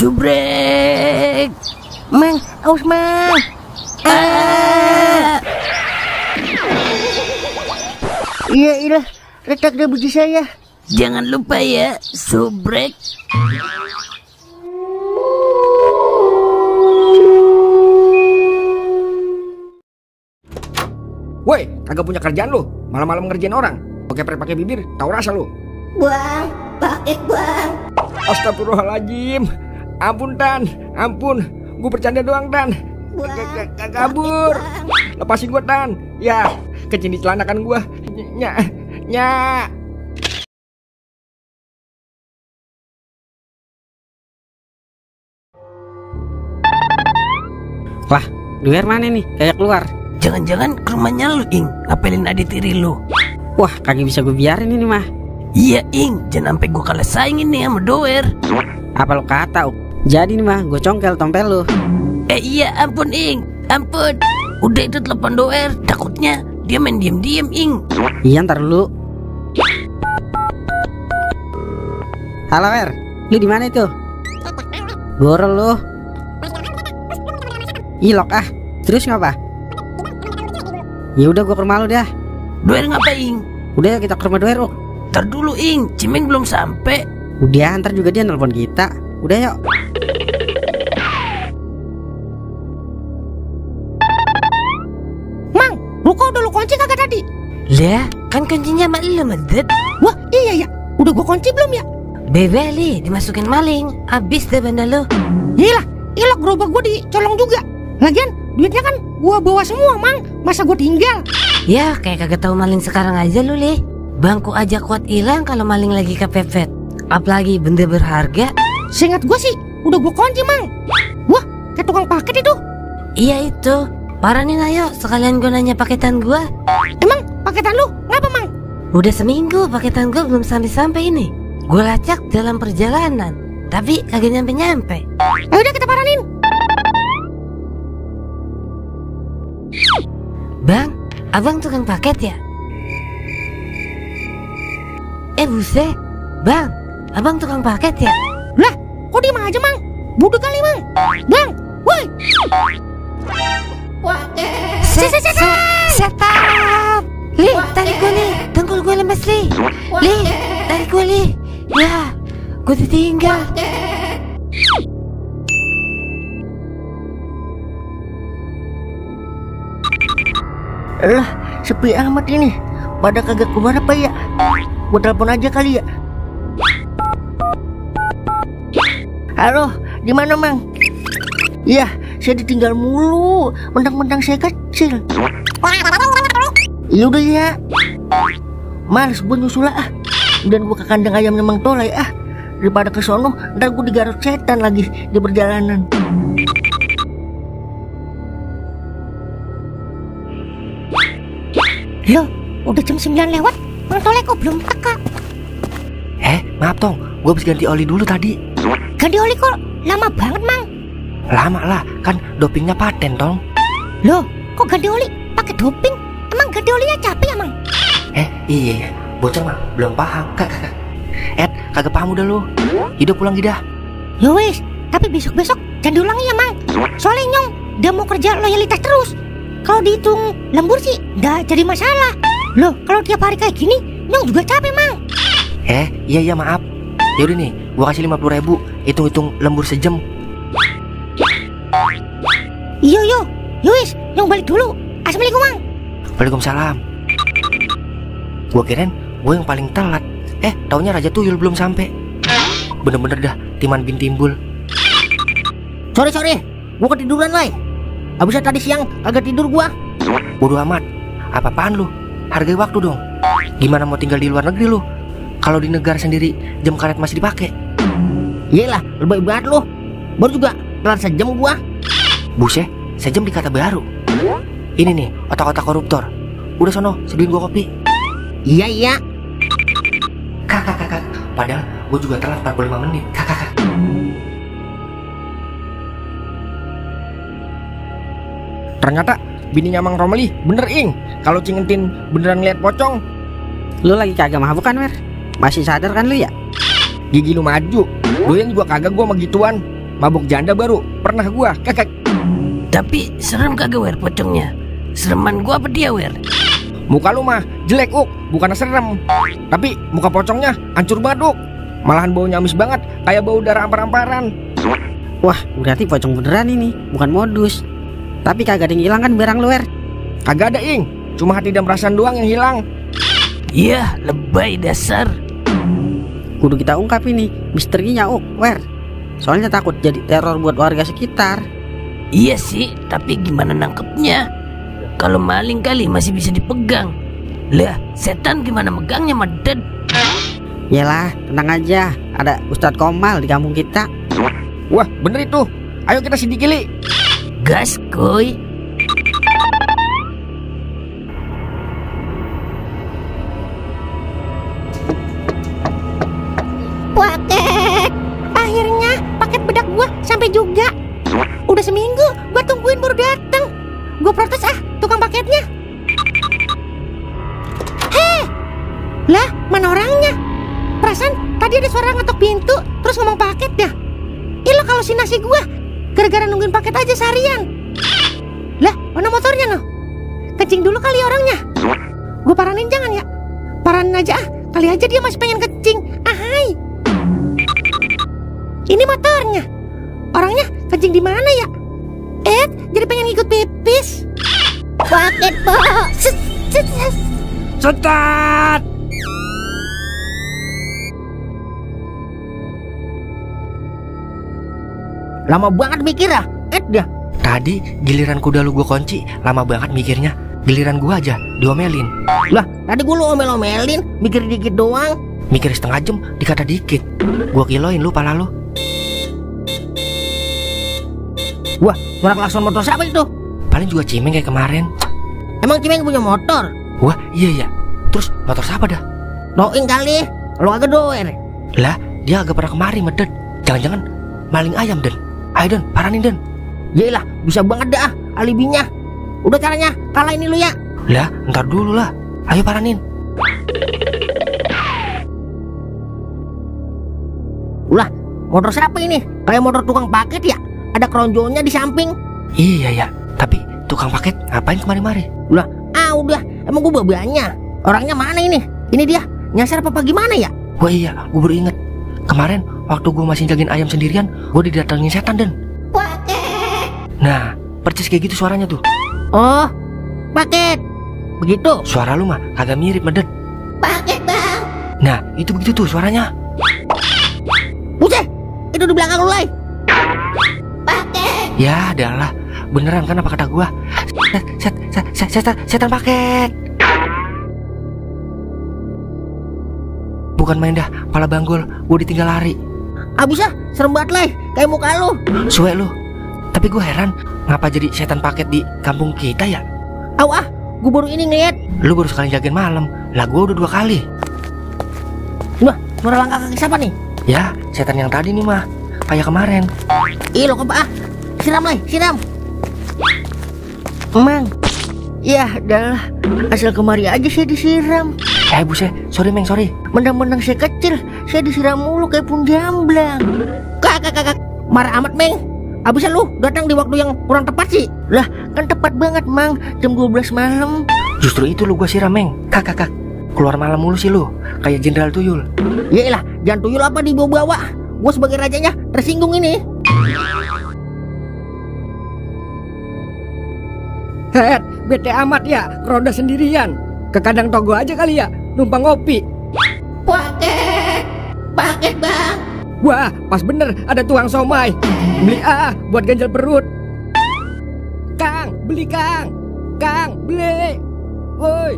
Subrek. Mang, aus Mang. Iya, retak deh biji saya. Jangan lupa ya, Subrek. Woi, kagak punya kerjaan lu, malam-malam ngerjain orang. Pakai bibir, tahu rasa lu. Bang, paket bang. Astagfirullahaladzim. Ampun Tan, ampun. Gue bercanda doang Tan. Kabur. Lepasin gue Tan. Ya, kecil di celana kan gue. Nya. Wah, Duer mana nih? Kayak keluar. Jangan-jangan ke rumahnya lu, Ing. Ngapelin adik tiri lu. Wah, kagak bisa gue biarin ini mah. Iya, Ing. Jangan sampai gue kalah saingin nih sama Doer. Apa lo kata, Jadi nih mah, gue congkel tompel lu. Iya, ampun, Ing. Ampun. Udah itu telepon Doer. Takutnya dia main diem-diem, Ing. Iya, ntar dulu. Halo, Er. Lu di mana itu? Gorol lu. Ilok ah. Terus ngapa? Ya udah gua ke rumah lu dah. Doer ngapain? Udah kita ke rumah Doer, Ntar dulu, Ing. Cimeng belum sampai. Udah, ntar juga dia nelpon kita. Udah yuk. Mang, ruko udah lu kunci kagak tadi? Lah, kan kuncinya mak lu, Medet. Wah, iya. Udah gua kunci belum ya? Bebeli, dimasukin maling. Habis deh benda lu. Iyalah, ilok gerobak gua dicolong juga. Lagian duitnya kan gua bawa semua, Mang. Masa gua tinggal? Ya, kayak kagak tahu maling sekarang aja lu, Le. Bangku aja kuat hilang kalau maling lagi kepepet. Apalagi benda berharga. Seingat gua sih, udah gua kunci, Mang. Wah, kayak tukang paket itu. Iya itu. Paranin ayo, sekalian gua nanya paketan gua. Emang paketan lu ngapa, Mang? Udah seminggu paketan gua belum sampai-sampai ini. Gua lacak dalam perjalanan, tapi kagak nyampe-nyampe. Udah kita paranin. Bang, abang tukang paket ya? Buset, Bang, abang tukang paket ya? Lah, kok diem aja, Mang? Budek kali, Mang. Bang, woi. Setup. Li, tarik gue li, dengkul gue lemes li. Li, tarik gue li. Ya, gue ditinggal. Lah, sepi amat ini. Pada kagak keluar apa ya? Gua telepon aja kali ya. Halo, di mana, Mang? Iya, saya ditinggal mulu. Mentang-mentang saya kecil. Iya udah ya. Males gua nyusul ah. Dan gua ke kandang ayamnya Mang Tolai ah. Daripada ke sono, ntar gua digarut setan lagi di perjalanan. Loh, udah jam 9 lewat, Mang Tolai kok belum teka? Maaf Tong, gue habis ganti oli dulu tadi. Ganti oli kok lama banget, Mang? Lama lah, kan dopingnya paten Tong. Loh, kok ganti oli pakai doping? Emang ganti olinya capek ya, Mang? Iya, bocah mah belum paham. Kagak paham udah lu. Hidup pulang gidah. Ya wis, tapi besok-besok jangan diulangi ya, Mang. Soalnya Nyong udah mau kerja loyalitas terus. Kalau dihitung lembur sih nggak jadi masalah. Loh, kalau tiap hari kayak gini, Nyong juga capek, Mang. Iya maaf. Yaudah nih, gua kasih 50.000. Hitung-hitung lembur sejam. Yo, wis, Nyong balik dulu. Assalamualaikum, Mang. Waalaikumsalam. Gua kirain gua yang paling telat. Taunya Raja Tuyul belum sampai. Bener-bener dah Timan bin Timbul. Sorry, gua ketiduran lay. Abisnya tadi siang kagak tidur gua. Bodoh amat. Apa-apaan lu? Hargai waktu dong. Gimana mau tinggal di luar negeri lu? Kalau di negara sendiri jam karet masih dipakai. Iyalah, lebih banget lu. Baru juga telat sejam gua. Buset, sejam dikata baru. Ini nih, otak-otak koruptor. Udah sono, sediain gua kopi. Iya. Kakak. Padahal gua juga telat 45 menit. Kakak. Ternyata bininya Mang Romeli bener ing. Kalau Cingentin beneran lihat pocong. Lu lagi kagak mabuk kan, Mer? Masih sadar kan lu ya? Gigi lu maju. Doyan juga kagak gua sama gituan. mabuk janda baru pernah gua. Kakak. Tapi serem kagak Wer pocongnya? Sereman gua apa dia Wer? Muka lu mah jelek Uk, bukan serem. Tapi muka pocongnya hancur banget Uk. Malahan baunya amis banget, kayak bau darah ampar-amparan. Wah, berarti pocong beneran ini, bukan modus. Tapi kagak ada yang hilang kan barang lu, Wer? Kagak ada Ing, cuma hati dan perasaan doang yang hilang. Iya, lebay dasar. Kudu kita ungkap ini misterinya, Wer. Soalnya takut jadi teror buat warga sekitar. Iya sih, tapi gimana nangkepnya? Kalau maling kali masih bisa dipegang. Lah, setan gimana megangnya Meded? Yalah, tenang aja. Ada Ustadz Komal di kampung kita. Wah, bener itu. Ayo kita sidik Li. Gas, kuy. Paket. Akhirnya paket bedak gua sampai juga. Udah seminggu gua tungguin baru datang. Gua protes tukang paketnya. Heh. Lah, mana orangnya? Perasaan tadi ada suara ngetok pintu terus ngomong paket ya. Ih, lo kalau si nasi gua gara-gara nungguin paket aja seharian. Lah, mana motornya no? Kencing dulu kali orangnya. Gua paranin jangan ya. Paranin aja kali aja dia masih pengen kencing. Hai. Ini motornya. Orangnya kencing di mana ya? Jadi pengen ikut pipis. Paket, Pak. Setat. Lama banget mikir ya. Dah. Tadi giliran kuda lu gua kunci, lama banget mikirnya. Giliran gua aja diomelin. Lah, tadi gua lu omel-omelin, mikir dikit doang. Mikir setengah jam dikata dikit. Gua kiloin lu pala lu. Wah, suara klakson motor siapa itu? Paling juga Cimeng kayak kemarin. Emang Cimeng punya motor? Wah, iya ya. Terus motor siapa dah? Noing kali. Lo agak doer. Lah, dia agak pernah kemari Meded. Jangan-jangan maling ayam Den. Ayo Den, paranin Den. Yelah, bisa banget dah alibinya. Udah caranya, kalah ini lu ya. Lah, ntar dulu lah. Ayo paranin. Ulah, motor siapa ini? Kayak motor tukang paket ya? Ada keronjolnya di samping. Iya ya, tapi tukang paket ngapain kemari-mari? Ulah, udah. Emang gua babanya. Orangnya mana ini? Ini dia. Nyasar apa gimana ya? Wah iya, gua baru inget. Kemarin waktu gua masih jagain ayam sendirian, gua didatengin setan Den. Paket. Nah, persis kayak gitu suaranya tuh. Oh, paket. Begitu. Suara lu mah agak mirip Meded. Paket, Bang. Nah, itu begitu tuh suaranya. Buset, itu di belakang lu, Lai. Paket. Ya, adalah. Beneran kan apa kata gua? Setan paket. Bukan main dah, pala banggol, gua ditinggal lari. Bisa, serem banget, Lai. Kayak muka lu. Suwe lu. Tapi gua heran, ngapa jadi setan paket di kampung kita ya? Gua baru ini ngeliat. Lu baru sekali jagain malam, lah gua udah 2 kali. Wah, suara langkah kaki siapa nih? Ya, setan yang tadi nih mah, kayak kemarin. Ih, lo kebak. Siram, Lai, siram. Emang. Ya, dah. Asal kemari aja saya disiram. Buset, sorry Meng, sorry. Mendang-mendang saya kecil, saya disiram mulu kayak pun jamblang. Kakak, marah amat Meng. Abisnya lu datang di waktu yang kurang tepat sih. Lah, kan tepat banget Mang, jam 12 malam. Justru itu lu gua siram Meng. Kak, keluar malam mulu sih lu, kayak jenderal tuyul. Yaelah, jangan tuyul apa dibawa-bawa. Gua sebagai rajanya tersinggung ini. Bete amat ya, ronda sendirian. Ke kandang togo aja kali ya, numpang ngopi. Paket. Paket, Bang. Wah, pas bener ada tuang somai. Beli buat ganjal perut. Kang, beli Kang. Kang, beli. Woi.